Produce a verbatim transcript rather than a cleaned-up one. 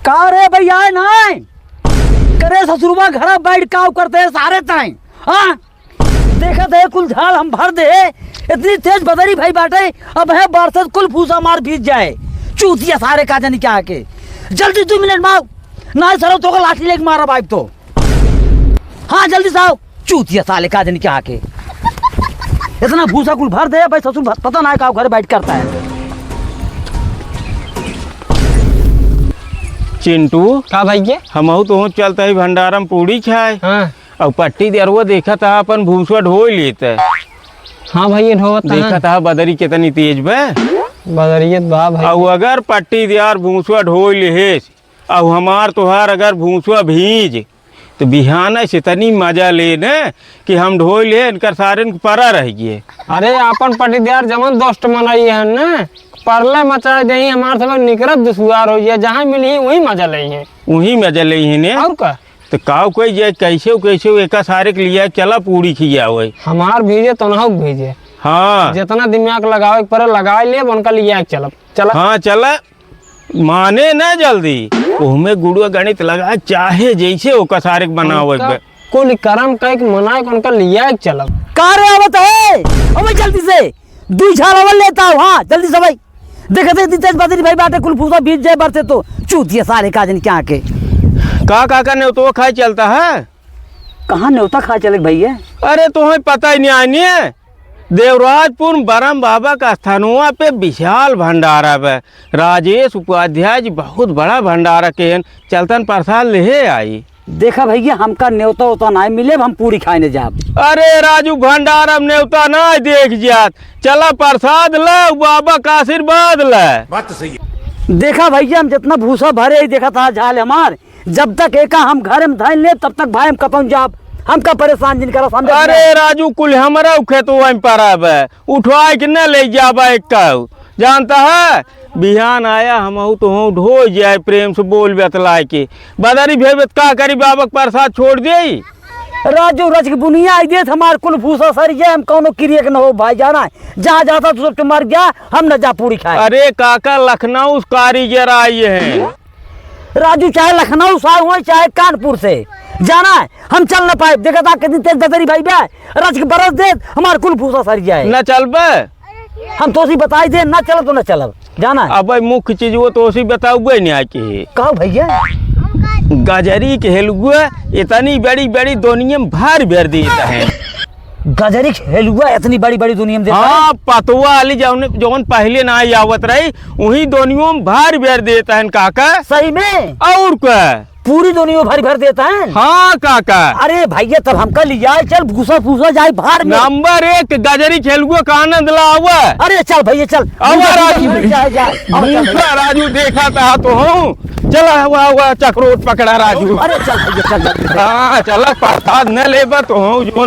का रे भैया, नाहीं? करे ससुरवा घरा बैठ काव करते हैं सारे ताई। हाँ? देखत है कुल झाल हम भर दे, इतनी तेज बदरी भई बाटे, अब है बरसत कुल भूसा मार भीज जाए। चूतिया सारे का जानी क्या के। जल्दी दुइ मिनट मा आव, नाहीं सरऊ तोका लाठी लेके मारब आइब तो। हाँ, जल्दी से आव। चूतिया साले का जानी क्या के। इतना भूसा कुल भर दे, भाई ससुर भ-, पता नाहीं का घरे बैठ करता है। चिंटू, का भैया? हमहू तो चलत ही भंडारम पूड़ी खाए। हाँ। अउ पट्टी देरवा देखत ह अपन भूसवा ढोई लेत। हाँ भैया, ढोवत ह। देखत ह बदरी कितनी तेज बा। बदरियत बा भाई। अउ अगर पट्टी देर भूसवा ढोई लेहेस, अउ हमार तोहार अगर भूसवा भीज, तो बिहान से इतनी मजा ले न कि हम ढोई ले, इनकर सारेन के परा रह गए। अरे, आपन पट्टी देर जवन दोस्त मनई है न, परले मचाए देही, हमार सब निकरत दुसुआर होइ जाए, जहाँ मिली वहीं मजा लेही। वहीं मजा लेही ने। और का? तो काव कोई जे कैसे कैसे एका सारे के लिए चला पूड़ी खियावे। हमार भीजे तोनहु के भीजे। हाँ। जितना दिमाग लगावे के परे लगाए लेब, उनका लिए चलब। चला। हाँ, चला। माने ना जल्दी। ओहमे गुड़ुआ गणित लगा, चाहे जैसे ओका सारे के बनावे उनका के बे। कुल करम कई के मनाए के उनका लिए चलब। का रे आवत है? अबे जल्दी से। दुई झाल अवल लेता हूँ, हाँ, जल्दी से भाई। देखत है, इतनी तेज बदरी भई बाटे, कुल भूसा भीज जाए बरसे तो। चूतिया सारे का जन क्या के। का काका नेवतवा खाए चलता है? कहाँ नेवता खाए चले भैया? अरे, तोहई पता ही नहीं आनी है। देवराजपुर बरम बाबा का स्थानवा पे विशाल भंडारा बा। राजेश उपाध्याय जी बहुत बड़ा भंडारा के हन। चलतन प्रसाद लेहे आई। देखा भैया, हमका नेवता उता नाहीं मिले, अब हम पूड़ी खाए ने जाब। अरे राजू, भंडारा में नेवता नाहीं देख जात, चला प्रसाद ला, बाबा का आशीर्वाद ला। बात तो सही है। देखा भैया, हम जितना भूसा भरे ही देखा था झाल हमार, जब तक एका हम घर में धइल लेब, तब तक भाई हम कतौ जाब, हमका परेशान जिन करा, समझे? अरे राजू, कुल हमरा उ खेतवा में परा बा, उठवाए के न ले जाबा एक काऊ। जानता है, बिहान आया, हमहू तोहू ढोई जाए प्रेम से बोल बतलाए के। बदरी भेबत का करी, बाबा के प्रसाद छोड़ देई। राजू, रच के बुनिया आई देत, हमार कुल भूसा सर जाए, हम कौनो किरिया के न हो भाई, जाना है। जहाँ जाता तू सबके मर गया, हम न जा पूड़ी खाए। अरे काका, लखनऊ से कारीगर आई है। राजू, चाहे लखनऊ से आए होए, चाहे कानपुर से, जाना है, हम चल न पाए। देखा था कितनी तेज बदरी भई बे, रच के बरस देत, हमार कुल भूसा सर जाए। न चलबे? हम तोसी बताई दे, न चलब तो न चलब, जाना है। अबे मुख्य चीज वो तोसी बताउबे नहीं आके। कहो भैया। गजरी के हेलुआ इतनी बड़ी बड़ी दुनिया में भार भर देता है। गजरी के हेलुआ इतनी बड़ी बड़ी दुनिया में देता है? हाँ, पतवा वाली जौन, जौन पहले ना आवत रही, वही दुनिया में भार भर देता है काका। सही में? और का? पूरी दुनिया भर भर देता है? हाँ काका। अरे भैया, तब हमका लिया चल, भूसा फूसा जाए भाड़ में। नंबर एक गजरी के हेलुआ का आनंद लावा। अरे चल भैया, चल। आवा भूसा राजू। फूसा जाए, जाए। आवा चल भैया। भूसा राजू देखा था तो हूँ। चला हुआ हुआ चकरोट पकड़ा राजू। अरे चल भैया, चल, चल, चल। हाँ, चला प्रसाद न लेबा तो हूँ, जो